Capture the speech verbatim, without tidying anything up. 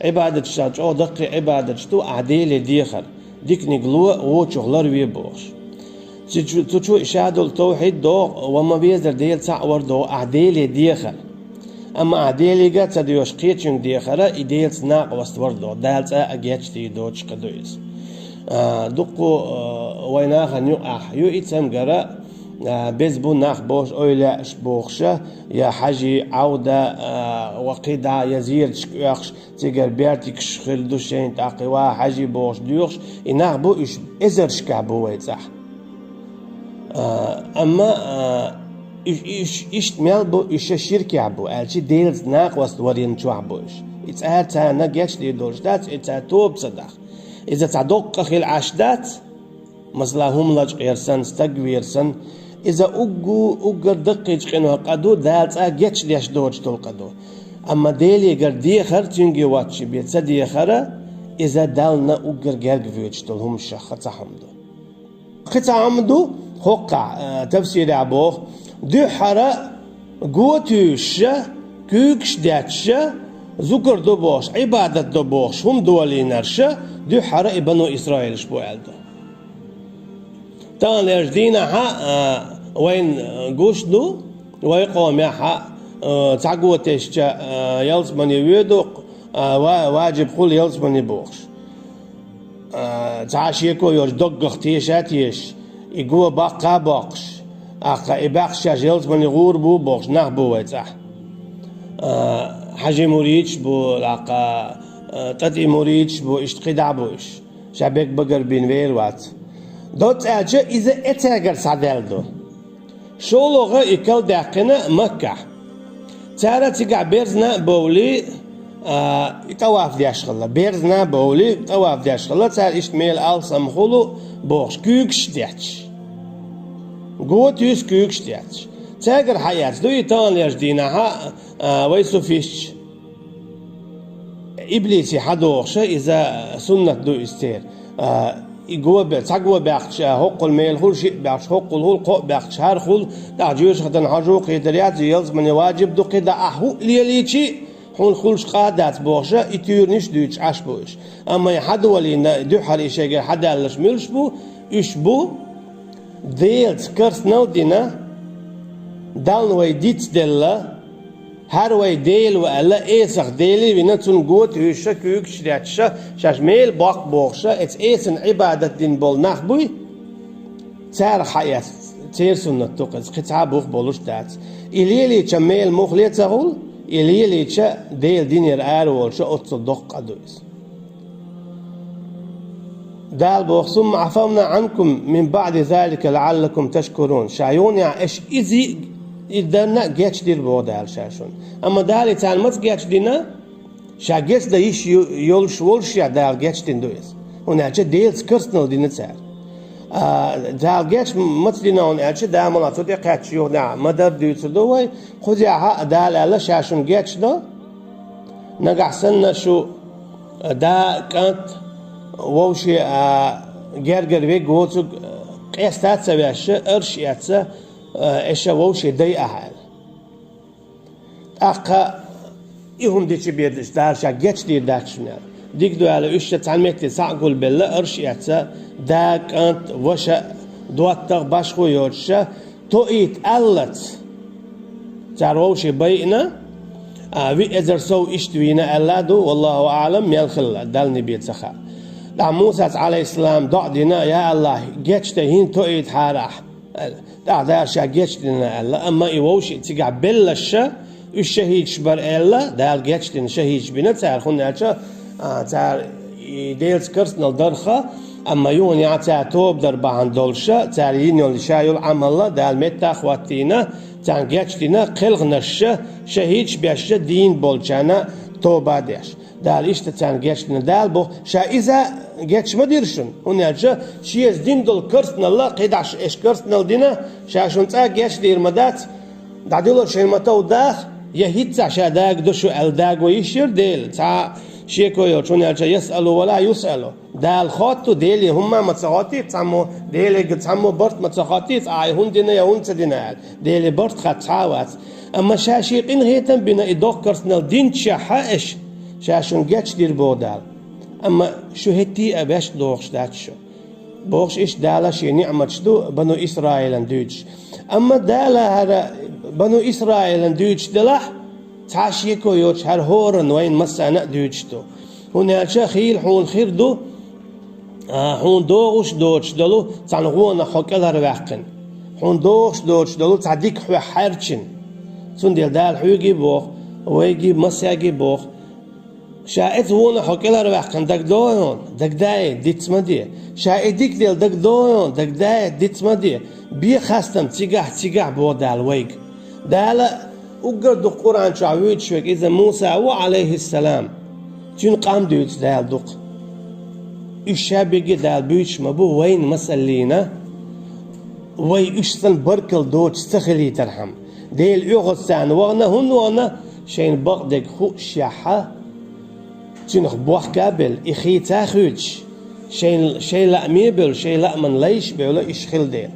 Ӏибадаташ ша чӀогӀа даккхий Ӏибадаташ ду, ахь Деле дехар, диканиг ло, вочух ларве бохуш. Цу чу, цу чу и шадолу тавхьид догӀу, ва ма везара Дела цхьаъ вар догӀу, ахь Деле дехар. Амма ахь Делига а ца доьшуш кхечуьнга дехара, и Делаца накъост вар догӀу, Дала цкъа а гечдийр доцуш кхин ду иза. А, дуккха, а, вайн нахана юкъахь ю и цамгара, а, беза бу нах бохуш, эвлаяаш бохуша, я хьажи, Ӏавда, а, ва кхидӀа, я зераташка оьхуш, цигара бертигаш хир ду шайна тӀаккха, ва хьажи бохуш доьхуш, и нах бу, уьш эзаршкахь бу вай цӀахь. А, амма, а, уьш, уьш иштта мел бу, уьш ширкехь бу, аьлча Делаца накъост варина чохь бу уьш. И цара царна гечдийр долуш дац, и цара тоба ца дахь. Иза цхьа доккха хила Ӏаш дац, масала, хӀума лачкъера санна, стаг вера санна, иза уггу, уггар даккхийчу къинойх къа ду, Дала цкъа гечдеш доцуш долу къа ду. Амма Делигара дехар, цуьнге воцчу бен ца дехара, иза Дална уггар герга воьдуш долу хӀуманашах цхьа хӀума ду. Кхин цхьа хӀума ду, хӀокхахь, а, тафсирехь боху, дуьххьара го туьйсуша, куьйгаш детташа, зукар до бохуш, Ӏибадат до бохуш, хӀума долийнарша, дуьххьара и бану Исраилаш бу аьлла ду. Таханлерчу дийнахьа, а, вайн, а, гуш ду, вай къомехьа, а, цхьа го тесча, а, ялсамане воьду, а, ва-, ваджиб хуьлу ялсамане бохуш. А, цхьа шеко йолчу доггах теша а тешаш, и го баккха а боккхуш, аккха и баьхча шаьш ялсамане гӀур бу бохуш нах бу вай цӀахь. А, хьажи муридаш бу, аккха, а, тӀатӀи муридаш бу, иштта кхидӀа бу уьш. Ша бегбагар бина вер вац. Доцца аьлча, иза эцегара схьадаьлла ду. ШолгӀа и кал даьккхина Маккахь. Цара цигахь берзна а бовлий, а, и тӀаваф деш хилла. Берзна а бовлий, тӀаваф деш хилла. Цара иштта мела алсам хуьлу бохуш, куьйгаш а детташ. Го туьйсу куьйгаш а детташ. Цаьргара хьаэцна ду и таханлерчу дийнахьа, а, вай суфисташ. Иблисе хьадохуша, иза суннат ду иза церан. А, и го бе-, цхьа го баьхча, хӀоккхул мела хуьлу, шиъ баьхча, хӀоккхул хуьлу, кхоъ баьхча, хӀара хуьлу, тӀаккха жоьжахатана хьожа кхетар яц, ялсамане ваджиб ду, кхидӀа ахь хӀуъа лелийчи, хьуна хуьлуш къа а дац бохуша, и туьйранаш а дуьйцуш Ӏаш бу уьш. Амма и хьадолийна, дуьххьара и шайгара хьадаьлларш муьлш бу, уьш бу, Делаца керстанал а дина, Далла вай дицделла, хӀара вай Дела ву аьлла, эсах Деле а вина, цунна го туьйсуша, куьйгаш а детташа, шаьш мела боккху бохуша, эца эсана Ӏибадат дина болу нах буй, царах хьаэцна, церан суннат ду-кх иза, кхин цхьа а бух болуш дац. И лелийча мела муххале а ца хуьлу, и лелийча Делан динера ара волуша оццул доккха къа ду иза. Дала боху: «Сумма Ӏафавна Ӏанкум мин баӀди залика лаӀаллакум ташкурун». Ша юханехьа аша иза и данна а гечдира боху Дала ша шуна. Амма Дала и царна маца гечдина? Ша гечдан йиш ю-, йолуш волушехь Дала гечдина ду иза. ХӀунда аьлча Делаца керстанал дина цара. А, Дала геч маца дина хьуна аьлча, Дала мала цу тӀе кхаьчча юханехьа ма-дарра дуьйцур ду вай. Кхузахь а Дала аьлла, ша шуна гечдо, нагахь санна шу да, кӀант, вовше, а, гергара вега воцург, а, къеста а ца вешша, арш а эцна, а, аша вовше дай ахьа аьлла. ТӀаккха и хӀума дичи бедаш Дала ша гечдийр дац шуна аьлла. Дика ду аьлла, уьш ша цхьана метте схьа а гулбелла, арш а эцна, да, кӀант, ваша, доттагӀа, башхо йоцуша, тоийта аьллац. Цара вовше байина, а, виъ эзар сов иштта вийна аьлла а ду, валлаху аӀлам, мел хилла, Далла бен ца хаьа. ТӀаккха Мусас, Ӏалайхиссалам, доӀа дина: «Я АллахӀ, гечдай хӀинца тоийтахьара ахь», аьлла. ТӀаккха Дала ша гечдина аьлла, амма и вовшийн цигахь беллаша, уьш шахӀидаш бара аьлла, Дала гечдина, шахӀидаш бина цара, хӀунда аьлча, а, цара и Делаца керстанал дарх, амма юханехьа цара тоба дар бахьана долуша, цара йина йолу ша йолу Ӏамал Дала меттах а хӀоттийна, царна гечдина, кхелханаша, шахӀидаш бешша, дийна болчарна тоба а деш. Дала иштта царна гечдина. Дала боху, ша иза геч ма дира шуна, хӀунда аьлча ши иза дина долу керстанал, кхидӀа аша керстанал дина, ша шуна цкъа а гечдийр ма дац, дӀадуьллур шайна ма-тов даха, я хӀинццехь ша дагадо шу аьлла, дагадо йиш яра Дела, цхьа а шеко йолчу, хӀунда аьлча ясъалу ва ла юсъалу. Дала хотту, Деле хӀумма а ма ца хоттий, цхьаммо, Деле цхьаммо барт ма ца хоттий, цкъа ахь и хӀунда дина я хӀунда ца дина аьлла. Деле барт хац цхьа а вац. Амма ша шен къинхетам а бина и доккха керстанал динчехьа аша, Ша шуна гечдира, боху Дала. Амма шу хӀетте а ваьш дохуш дац шу. Бохуш, иштта Дала шен ниӀматаш ду бану Исраилан дуьйцуш. Амма Дала хӀара бану Исраилан дуьйцуш делахь, цхьа шеко йоцуш хӀара хӀоранна вайна массарна а дуьйцуш ду. ХӀунда аьлча хийла хьуна хир ду, а, хьуна догӀуш доцуш долу цхьана гӀонах хьо кӀелхьарваьккхина. Хьуна догӀуш доцуш долу цхьа дика хьоьххьаьрчина. Цундела Дала хьоьга а боху, вайга а, массаьрга а боху: ша эцу гӀонах хьо кӀелхьарваьккхина дагадогӀий хьуна? ДагадогӀий, диц ма де. Ша и дика делла дагадогӀий хьуна? ДагадогӀий, диц ма де. Бе хастам цигахь, цигахь, боху Дала вайга. Дала уггар дукха Къуръан чохь вуьйцуш верг иза Муса ву, Ӏалайхиссалам. Цуьнан къам дуьйцу Дала дукха. Уьш ша берриге а Дала буьйцуш ма бу, вайна масаллина, вай уьш санна баркалла доцуш ца хилийтархьама. Делан оьгӀазчу царна вахана, хӀунда вахана, шайна бакъдерг хуушшехь, цуьнах бохка а белла, и хийца а хуьйцуш, шайн, шайн лааме а бевлла, шайн лааман лайш а бевлла, уьш хилла дела.